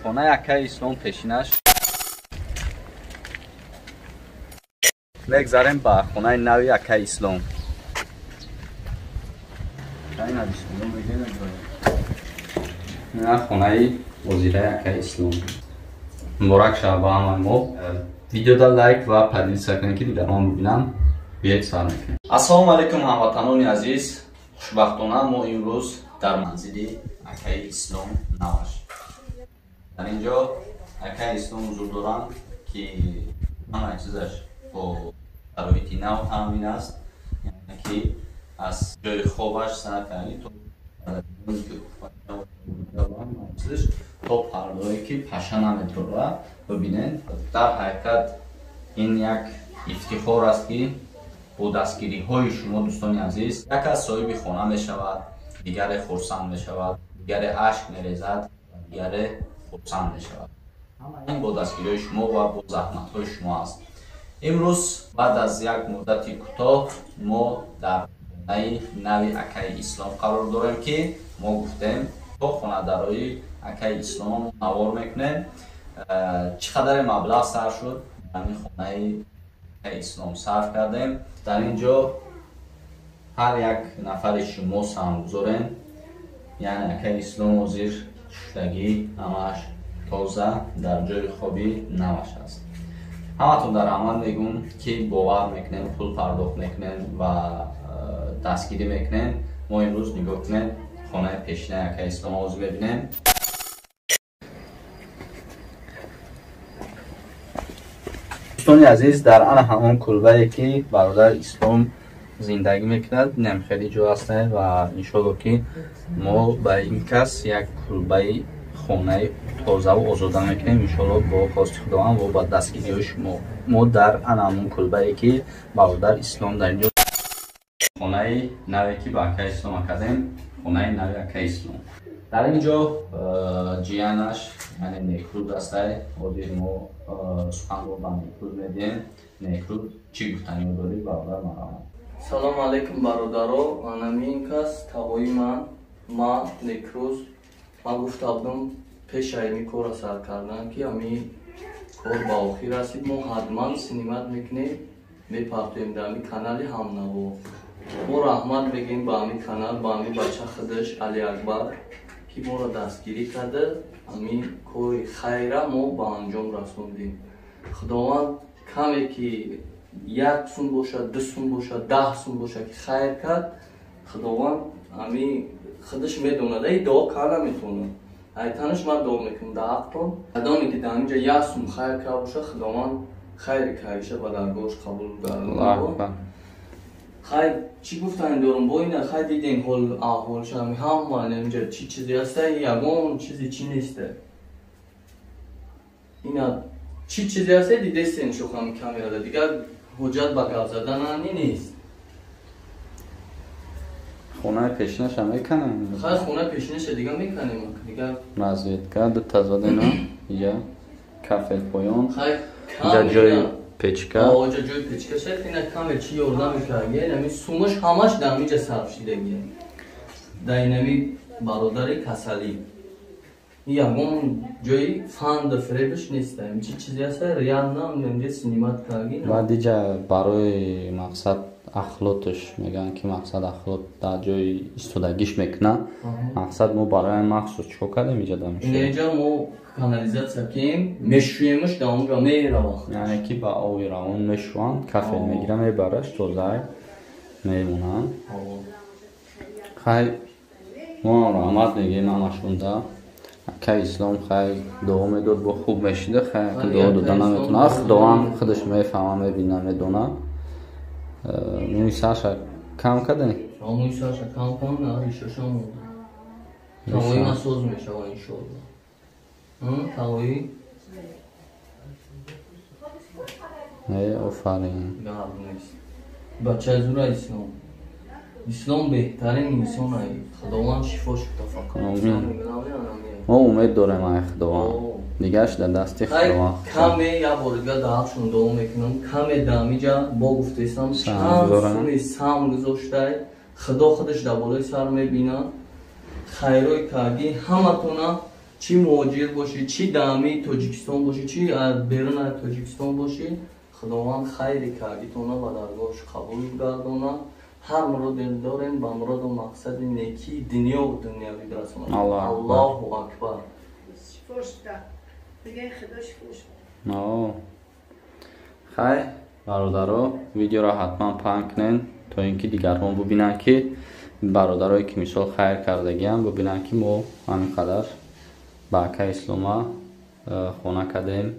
Хонаи акаи Ислом пешинаш. Мегзарем ба хонаи нави акаи Ислом. Ина хонаи озираи акаи Ислом. Муборак шавад ба ҳамаи мо. Видеода лайк ва поделиться кунед, ки дигарон бибинанд. Биёед сар мекунем. Ассалому алайкум, ҳамватанони азиз. Хушбахтона мо имрӯз дар манзили акаи Ислом наваш. Дар ин ҷо акаи Ислом ҳузур доранд, ки ҳамаи чизаш бо шароити нав таъмин аст, яъне ки аз ҷои хобаш сар карди то чизаш, то пардое ки паша наметора. Бибинед, дар ҳақиқат ин як ифтихор аст, ки бо дастгириҳои шумо, дӯстони азиз, як аз соҳиби хона мешавад, дигаре хурсанд мешавад, дигаре ашк мерезад, дигаре хурсанд мешавад. Ҳама ин бо дастгириҳои шумо ва бо заҳматҳои шумо аст. Имрӯз баъд аз як муддати кӯтоҳ мо дар хонаи нави акаи Ислом қарор дорем, ки мо гуфтем то хонадарои акаи Ислом навор мекунем. Чӣ қадаре маблағ сар шуд, дар ин хонаи акаи Ислом сарф кардем. Дар ин ҷо ҳар як нафари шумо саҳмгузорем, яъне акаи Ислом ҳозир шуштагӣ ҳамааш тоза дар ҷои хоби наваш аст. Ҳаматон дар амал мегӯм, ки бовар мекунем, пул пардохт мекунем ва дастгирӣ мекунем. Мо имрӯз нигоҳ кунем, хонаи пешинаи акаи Ислом ҳозир мебинем. Дӯстони азиз, дар ана ҳамон кулбае ки бародар Ислом зиндагӣ мекунад, инам хеле ҷо аст ва иншоалло ки мо ба ин кас як кулбаи хонаи тозаву озода мекунем, иншоалло бо хости Худованд ва ба дастгириҳои шумо. Мо дар ана ҳамон кулбае ки бародар Ислом дар инҷо хонаи наве ки ба акаи Ислом кардем, хонаи нави акаи Ислом. Дар ин ҷо ҷиянаш, яъне Некруз астай. Ҳозир мо суханро ба Некруз медиҳем. Некруз, чӣ гуфтаниё дорӣ, бародар марҳамат? Салому алайкум, бародаро. Анамин кас тағои ман, ма Некруз. Ман гуфта будам пеш ами корро сар кардан, ки ами кор ба охир расид, мо ҳатман синимат мекунем, мепартоем дар ами канали Ҳамнаво. Мо раҳмат мегӯем ба ами канал, ба ами бача худаш Алиакбар, ки моро дастгирӣ карда, ами кори хайра мо ба анҷом расондем. Худованд каме ки як сум бошад, ду сум бошад, 10 сум бошад, ки хайр кард, Худованд ами худаш медонад, ай дуо карда метавонад. Айтанаш ман дуо мекунам дар ҳақтон. Кадоме ки дар инҷа як сум хайр карда бошад, Худованд хайри кариша ба даргоҳаш қабул гардонад. Хайр, чӣ гуфтани дорам бо ина? Хайр, дидем ҳол аҳволша, ҳама инҷа чӣ чизе ҳаста, ягон чизе чӣ неста. Ина чӣ чизе ҳаста, дидестен шухами камерада, дигар ҳуҷҷат ба гап задан нест. Хонаи пешинаша меканем? Хайр, хонаи пешинаша дигар меканем, дигар разведка дута задена, ия кафел поён, иҷа ҷои печка, оҷа ҷои печка шад. Ина каме чӣ ёрдам мекард, инами сумаш ҳамаш дар инҷа сарф шидагия, дар инами бародари касалӣ. Ягон ҷои фанду фиребаш нест, чи чизе ҳаста, реально инҷа синимат карги. Баъд иҷа барои мақсад ахлоташ мегӯянд, ки мақсад ахлот дар ҷои истодагиш мекунад. Мақсад мо барои махсус чико кардем иҷа дар инҷа? Мо канализатсия кем мешӯемаш, дар онҷо мерава. Яъне ки ба оби равон мешӯанд, кафел мегира, мебараш, тоза мемонанд. Хай, мо раҳмат мегӯем ҳамашонда. Акаи Ислом хай дуо медод, бо хуб мешида. Хай, дуо дода наметавонад, Худованд худаш мефаҳма, мебина, медонад. Мӯи сарша кам кардем? Мӯи сарша кам кардем, ришаша монда. Тағои ман соз мешава, иншоалло. Тағои Офарин. Гап нест. Бачаи зура Ислом. Ислом беҳтарин инсон ай. Худованд шифо шуда фақат. Мо умед дорем ай Худованд. Дигарш дар дасти Худованд. Каме як бор дигар дар ҳақшон дуо мекунам. Каме дар ҳамиҷа бо гуфтаистам, чанд суми сам гузоштай. Худо худаш дар болои сар мебинад. Хайрои карди ҳаматона Чӣ муҳоҷир бошӣ, чӣ даъми Тоҷикистон бошӣ, чӣ берун аз Тоҷикистон бошӣ, Худованд хайри кардитона ба даргоҳаш қабул гардонад. Ҳар муроде дорем ба муроду мақсади некии дунёву дунявӣ бирасонад. Аллоҳу акбар. Хай бародаро, видеоро ҳатман паҳн кунед, то ин ки дигарон бубинанд, ки бародарое ки мисол хайр кардагиам бубинанд, ки мо ҳамин қадар ба акаи Ислома хона кардем,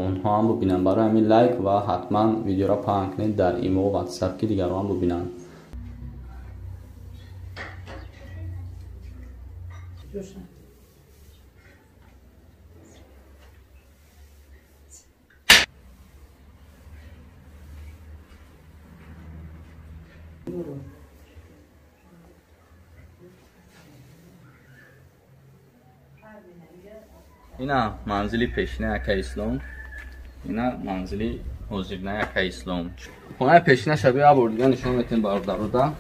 онҳо ҳам бубинанд. Барои ҳамин лайк ва ҳатман видеоро паҳн кунед дар имо, ватсап, ки дигарон ҳам бубинанд. Ина манзили пешинаи акаи Ислом, ина манзили ҳозирнаи акаи Ислом. Хонаи пешина шаби як бор дига нишон метем бародарода.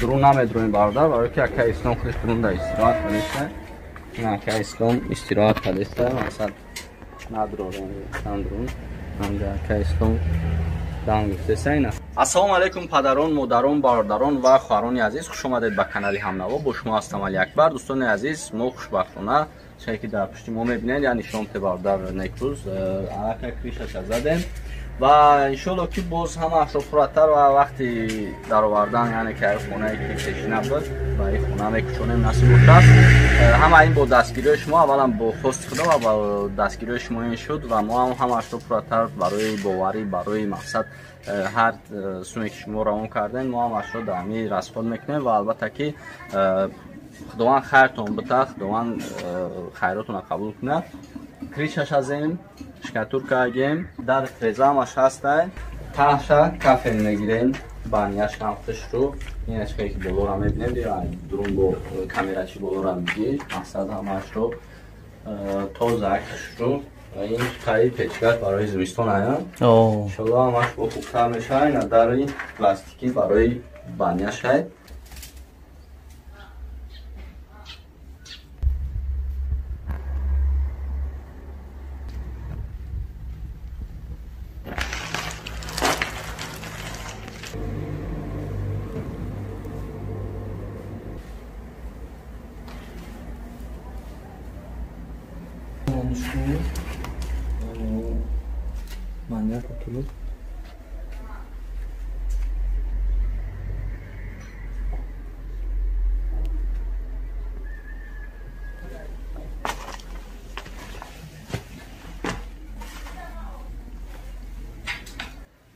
Дурун намедроем бародар, барое ки акаи Ислом худаш дурун да истироҳат кардеста. Ина акаи Ислом истироҳат кардеста, мақсад надрорем дурун. Ҳамҷа акаи Ислом дам гирифтеста. Ина ассалому алайкум падарон, модарон, бародарон ва хоҳарони азиз, хуш омадед ба канали Ҳамнаво. Бо шумо ҳастам Али Акбар. Дӯстони азиз, мо хушбахтона чизе ки дар пушти мо мебинед, я нишон те бародар Некрӯз, аллакай кришаша задем ва иншолло ки боз ҳамаашро пурратар ва вақти даровардан, яъне ки ай хонае ки пешина буд ба ин хона мекушонем, насиб бошад. Ҳама ин бо дастгириҳои шумо, аввалан бо хости худо ва бо дастгириҳои шумо ин шуд ва мо ҳам ҳамаашро пурратар барои боварӣ, барои мақсад ҳар суме ки шумо равон кардем, мо ҳамаашро дар ҳамин расход мекунем ва албатта ки Худованд хайртон бита, Худованд хайротонро қабул кунад. Кришаш азем, шкатурка агем, дар трезамаш ҳастай, таҳша кафел мегирем, банияш ҳам хушрӯ. Ин ки болора мебинем, дурун бо камерачи болора мегир, мақсад ҳамаашро тоза хушрӯ. Ин таи печкаш барои зимистон ая. Иншолло ҳамаш бо хубтар мешавад. Ина дари пластикӣ барои банияшай.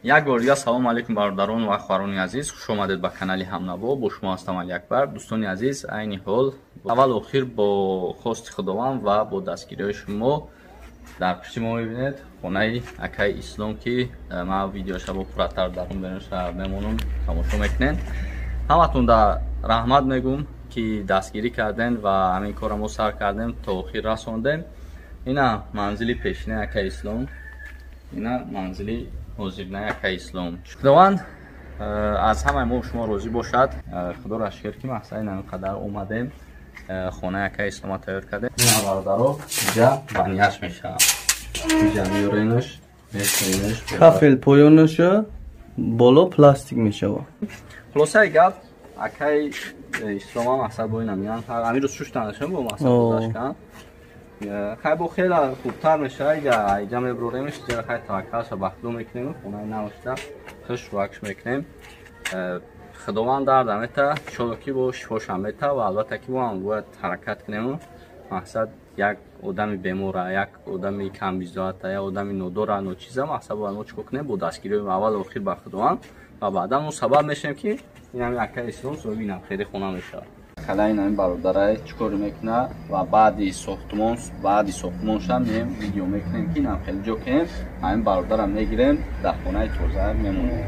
Як бор дига салому алайкум бародарон ва хоҳарони азиз, хуш омадед ба канали Ҳамнаво. Бо шумо ҳастам Али Акбар. Дӯстони азиз, айни ҳол аввал охир бо хости Худованд ва бо дастгириҳои шумо дар пушти мо мебинед хонаи акаи Ислом, ки ман видеоша бо пурратар дар он берунша мемонам, тамошо мекунед. Ҳаматон да раҳмат мегӯм, ки дастгирӣ кардем ва ҳамин корро мо сар кардем, то охир расондем. Ина манзили пешинаи акаи Ислом, ина манзили ҳозирнаи акаи Ислом. Худованд аз ҳамаи мо шумо розӣ бошад. Худоро шукр ки мақсади ин қадар омадем, хонаи акаи Ислома тайёр кардем. Ина бародаро, инҷа банияш мешавад, инҷа меоренаш, мешинеш, кафел поёнаша, боло пластик мешавад. Хулосаи гап, акаи Ислома мақсад бо ина меян, ҳамин рӯз шуштанашон бо мақсад гузаштан. Хай бо хеле хубтар мешавад, иҷа меброремш, иҷа хай таваккалша ба Худо мекунем, хонаи навшта хуш рӯакш мекунем. Худованд дарда мета, иншолло ки бо шифошам мета ва албатта ки мо ҳам бояд ҳаракат кунем. Мақсад як одами бемора, як одами камбизоата, як одами нодора, ночиза, мақсад бояд мо чикор кунем? Бо дастгириҳои аввал охир ба Худованд ва баъдан мо сабаб мешавем, ки ин ҳами акаи Ислом соҳиби инам хели хона мешавад. Калаи ин бародарай чӣ кор мекунад ва баъди сохтмон, баъди сохтмоншам меем видео мекунем, ки инам хеле ҷо кунем, ҳамин бародарам мегирем, дар хонаи тоза мемонем.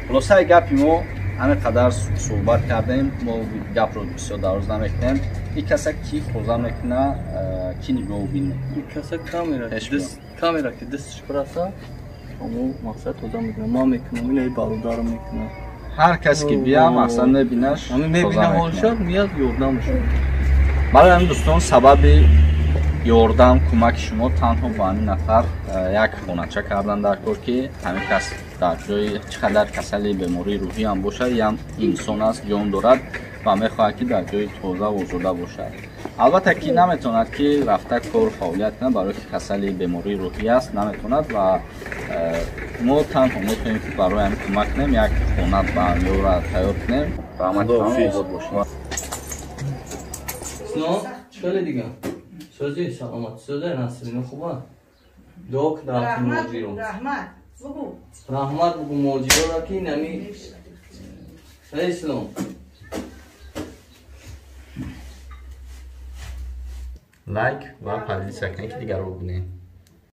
Хулосаи гапи мо ҳамин қадар суҳбат кардем, мо гапро бисёр дароз намекунем. Ин каса ки тоза мекуна, ки нигоҳубин мекуна? Ин каса камера ки дасташ бираса, ҳамо мақсад тоза мекуна. Ман мекунам, ина бародарам мекуна. Ҳар кас ки бия, мақсад мебинаш, мебина ҳолша, меяд, ёрдамаш. Барои ҳамин, дӯстон, сабаби ёрдам, кӯмаки шумо танҳо ба ҳамин нафар як хонача кардан дар кор, ки ҳамин кас дар ҷои чӣ қадар касали бемории рӯҳӣ ҳам бошад, ям инсон аст, ҷон дорад ва мехоҳад, ки дар ҷои тоза озода бошад. Албатта, ки наметавонад, ки рафта кор фаъолият кунад, барои ки касали бемории рӯҳӣ аст, наметавонад. Ва мо танҳо метавонем, ки барои ҳамин кӯмак кунем, як хона ба ёра тайёр кунем. Раҳмат, обод бошед. Хеле дига сӯзи саломат, сӯзай Насрина хуба док дар муҳоҷиро. Раҳмат бугу. Раҳмат бугу муҳоҷироро, ки нами ислом. Лайк ва поделиться кунед, ки дигарро бубинед.